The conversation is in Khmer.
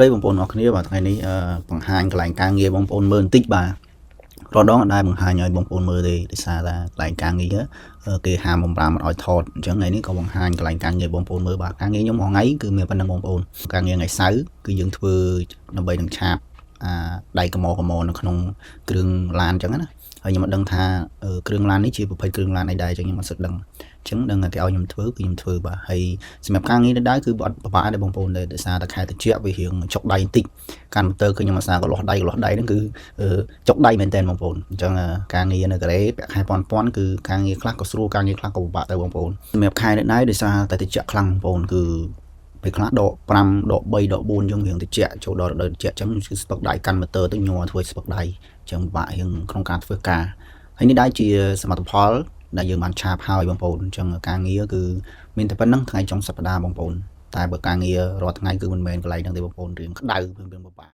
ដីបងប្អូនអរគ្នាបាទថ្ងៃនេះបង្ហាញកន្លែងការងារបងប្អូនមើលបន្តិចបាទរាល់ដងអត់ដែលបង្ហាញឲ្យបងប្អូនមើលទេដោយសារតែកន្លែងការងារគេហាមបំរាមមិនឲ្យថតអញ្ចឹងថ្ងៃនេះក៏បង្ហាញកន្លែងការងារបងប្អូនមើលបាទការងារខ្ញុំរាល់ថ្ងៃគឺមានប៉ុណ្្នឹងបងប្អូនការងារថ្ងៃសៅរ៍គឺយើងធ្វើដើម្បីនឹងឆាបអាដៃកមកមនៅក្នុងគ្រឿងឡានអញ្ចឹងណាហើយខ្ញុំអត់ដឹងថាគ្រឿងឡាននេះជាប្រភេទគ្រឿងឡានអីដែរអញ្ចឹងខ្ញុំអត់សូវដឹងអញ្ចឹងដឹងតែគេឲ្យខ្ញុំធ្វើគឺខ្ញុំធ្វើបាទហើយសម្រាប់ការងារនេះដែរគឺអត់ពិបាកទេបងប្អូនទេដោយសារតែខែត្រជាក់វារៀងចុកដៃបន្តិចកាន់ម៉ូទ័រគឺខ្ញុំអាសាកលាស់ដៃកលាស់ដៃហ្នឹងគឺចុកដៃមែនតើបងប្អូនអញ្ចឹងការងារនៅកូរ៉េប្រាក់ខែពាន់ពាន់គឺការងារខ្លះក៏ស្រួលការងារខ្លះក៏ពិបាកទៅបងប្អូនសម្រាប់ខែនេះដែរដោយសារតែត្រជាក់ខ្លាំងបងប្អូនគឺពេលខ្លះដក5ដក3ដក4អញ្ចឹងរៀងត្រជាក់ចូលដល់រដូវត្រជាក់អញ្ចឹងគឺស្ពឹកដៃកាន់ម៉ូទ័រទៅញ័រធ្វើឲ្យស្ពឹកដៃអញ្ចឹងពិបាករៀងក្នុងការធ្វើការហើយនេះដែរជាសមិទ្ធផលដែលយើងបានឆាបហើយបងប្អូនអញ្ចឹងការងារគឺមានតែប៉ុណ្្នឹងថ្ងៃចុងសប្តាហ៍បងប្អូនតែបើការងាររាល់ថ្ងៃគឺមិនមែនកន្លែងហ្នឹងទេបងប្អូនរៀងក្តៅ